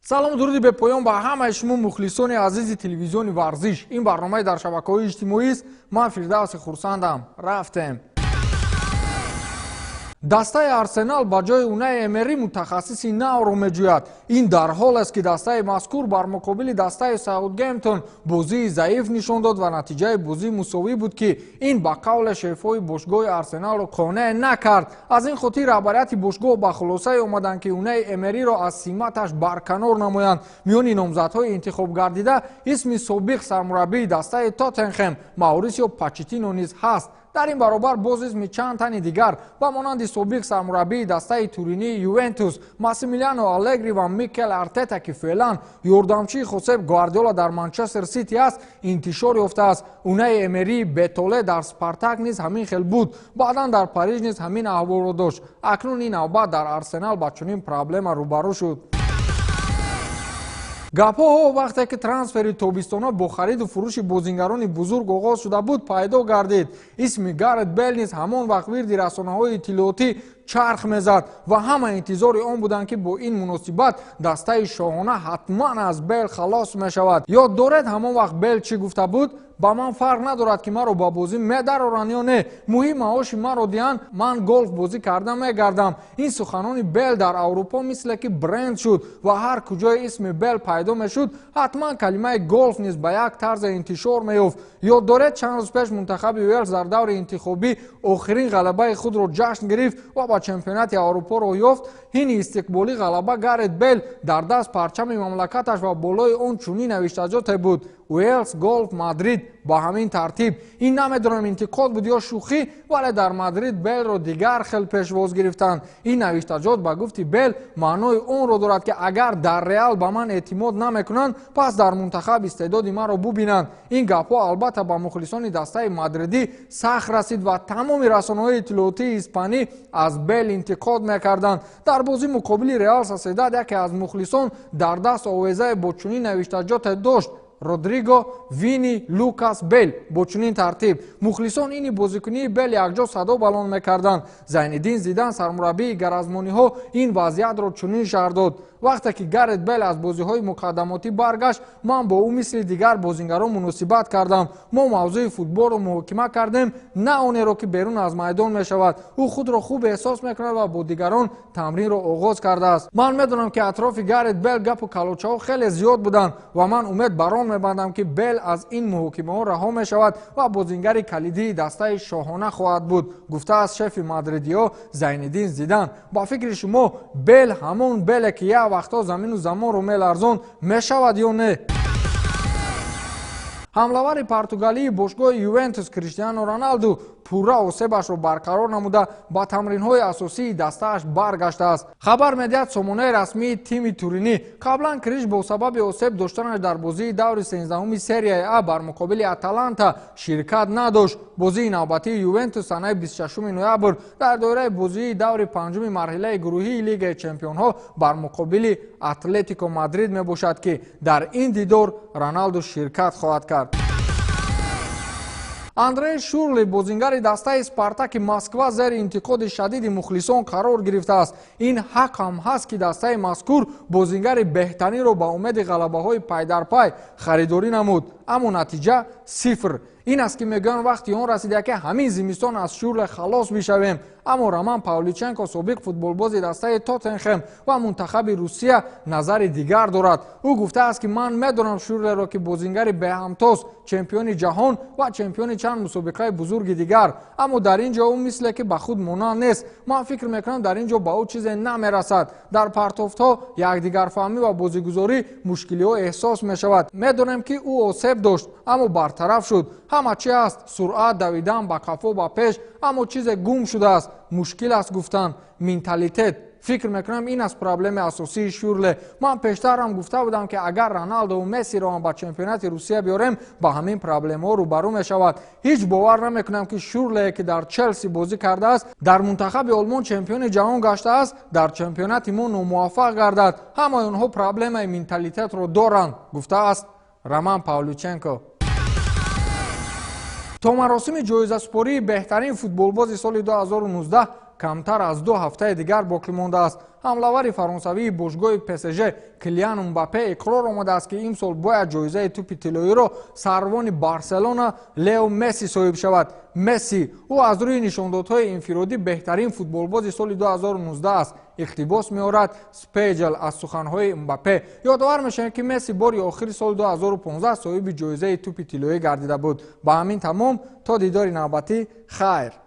Салому дуруди бепоён ба ҳамаи шумо, мухлисони азизи телевизиони варзиш. Ин барномаи дар шабакаҳои иҷтимоист. Ман Фирдавси Хурсандам. Рафтем. Дастаи Арсенал ба ҷои Унай Эмери мутахассиси навро меҷӯяд. Ин дар ҳол аст, ки дастаи мазкур бар муқобили дастаи Саутгемптон бозии заиф нишон дод ва натиҷаи бозӣ мусовӣ буд, ки ин ба қавле шефҳои бошгоҳи Арсеналро қонеъ накард. Аз ин хотир раҳбарияти бошгоҳ ба хулосае омаданд, ки Унай Эмериро аз симаташ барканор намоянд. Миёни номзадҳои интихобгардида исми собиқ сармураббии дастаи Тоттенхем Маурисио Почеттино низ ҳаст. Дар ин баробар боз исми чанд тани дигар ба монанди собиқ сармураббии дастаи туринии Ювентус Массимилиано Алегри ва Микел Артета, ки феълан ёрдамчии Хосеп Гвардиола дар Манчестер Сити аст, интишор ёфтааст. Унай Эмерии бетоле дар Спартак низ ҳамин хел буд, баъдан дар Париж низ ҳамин аҳволро дошт. Акнун ин навбат дар Арсенал ба чунин проблема рӯбарӯ шуд. Гапҳо, вақте ки трансфери тобистона бо хариду фурӯши бозингарони бузург оғоз шуда буд, пайдо гардид. Исми Гарет Бел низ ҳамон вақт вирди расонаҳои иттилоотӣ чарх мезад ва ҳама интизори он буданд, ки бо ин муносибат дастаи шоҳона ҳатман аз Бел халос мешавад. Ёд доред, ҳамон вақт Бел чӣ гуфта буд? Ба ман фарқ надорад, ки маро ба бозӣ медароранд ё не, муҳим маоши маро диҳанд, ман голф бозӣ карда мегардам. Ин суханони Бел дар Аврупо мисле ки бренд шуд ва ҳар куҷое исми Бел пайдо мешуд, ҳатман калимаи голф низ ба як тарзе интишор меёфт. Ёд доред, чанд рӯз пеш мунтахаби Уэлс дар даври интихобӣ охирин ғалабаи худро ҷашн гирифт ва ба чемпионати Аврупо роҳ ёфт. Ҳини истиқболӣ ғалаба Гарет Бел дар даст парчами мамлакаташ ва болои он чунин навиштаҷоте буд: Уэлс, голф, Мадрид. Ба ҳамин тартиб ин намедонам интиқод буд ё шӯхӣ, вале дар Мадрид Белро дигар хел пешвоз гирифтанд. Ин навиштаҷот ба гуфти Бел маънои онро дорад, ки агар дар Реал ба ман эътимод намекунанд, пас дар мунтахаб истеъдоди маро бубинанд. Ин гапҳо албатта ба мухлисони дастаи мадридӣ сахт расид ва тамоми расонаҳои иттилоотии испанӣ аз Бел интиқод мекарданд. Дар бозӣ муқобили Реал Соседад яке аз мухлисон дар даст овезае бо чунин навиштаҷоте дошт: Родриго, Вини, Лукас, Бел. Бо чунин тартиб мухлисон ини бозикунии Бел якҷо садо балон мекарданд. Зайниддин Зидан, сармураббии гаразмониҳо, ин вазъиятро чунин шарҳ дод: вақте ки Гарет Бел аз бозиҳои муқаддамотӣ баргашт, ман бо ӯ мисли дигар бозингарон муносибат кардам. Мо мавзӯи футболро муҳокима кардем, на онеро, ки берун аз майдон мешавад. Ӯ худро хуб эҳсос мекунад ва бо дигарон тамринро оғоз кардааст. Ман медонам, ки атрофи Гарет Бел гапу калочаҳо хеле зиёд буданд ва ман умед бар он мебандам, ки Бел аз ин муҳокимаҳо раҳо мешавад ва бозингари калидии дастаи шоҳона хоҳад буд, гуфтааст шефи мадридиҳо Зайниддин Зидан. Ба фикри шумо, Бел ҳамон Беле, ки як вақтҳо замину замонро меларзонд, мешавад ё не? Ҳамлавари португалии бошгоҳи Ювентус Криштиану Роналду пурра осебашро барқарор намуда, ба тамринҳои асосии дастааш баргаштааст, хабар медиҳад сомонаи расмии тими туринӣ. Қаблан Криш бо сабаби осеб доштанаш дар бозии даври 13-уми Серияи А бар муқобили Аталанта ширкат надошт. Бозии навбатии Ювентус санаи 26 ноябр дар доираи бозии даври панҷуми марҳилаи гурӯҳии Лигаи чемпионҳо бар муқобили Атлетико Мадрид мебошад, ки дар ин дидор Роналду ширкат хоҳад кард. Андрей Шурли, бозингари дастаи Спартаки Москва, зери интиқоди шадиди мухлисон қарор гирифтааст. Ин ҳақ ҳам ҳаст, ки дастаи мазкур бозингари беҳтаринро ба умеди ғалабаҳои пайдарпай харидорӣ намуд, аммо натиҷа сифр. Ин аст, ки мегӯянд, вақти он расида, ки ҳамин зимистон аз Шурле халос бишавем. Аммо Роман Павличенко, собиқ футболбози дастаи Тоттенхем ва мунтахаби Русия, назари дигар дорад. Ӯ гуфтааст, ки ман медонам Шурлеро, ки бозингари беҳамтост, чемпиони ҷаҳон ва чемпиони чанд мусобиқаи бузурги дигар, аммо дар ин ҷо ӯ мисле ки ба худ монанд нест. Ман фикр мекунам, дар ин ҷо ба ӯ чизе намерасад. Дар партофтҳо, якдигарфаҳмӣ ва бозигузорӣ мушкилиҳо эҳсос мешавад. Медонем, ки ӯ осеб дошт, аммо бартараф шуд. Ҳама чи ҳаст: суръат, давидан ба қафо, ба пеш, аммо чизе гум шудааст. Мушкил аст гуфтан. Менталитет, фикр мекунам, ин аст проблеми асосии Шурле. Ман пештар ҳам гуфта будам, ки агар Роналдову Мессиро ҳам ба чемпионати Русия биёрем, ба ҳамин проблемаҳо рӯбарӯ мешавад. Ҳеҷ бовар намекунам, ки Шурлее, ки дар Челси бозӣ кардааст, дар мунтахаби Олмон чемпиони ҷаҳон гаштааст, дар чемпионати мо номуваффақ гардад. Ҳамаи онҳо проблемаи менталитетро доранд, гуфтааст Роман Павлюченко. То маросими ҷоизасупории беҳтарин футболбози соли 2019 Камтар аз 2 ҳафтаи дигар боқӣ мондааст. Ҳамлавари фаронсавии бошгоҳи ПСЖ Килиан Мбаппе иқрор омадааст, ки имсол бояд ҷоизаи тӯпи тиллоиро сарвони Барселона Лео Месси соҳиб шавад. Месси ӯ аз рӯи нишондодҳои инфиродӣ беҳтарин футболбози соли 2019 аст, иқтибос меорад Спегел аз суханҳои Мбаппе. Ёдовар мешавем, ки Месси бори охири соли 2015 соҳиби ҷоизаи тӯпи тиллоӣ гардида буд. Ба ҳамин тамом, то дидори навбатӣ, хайр.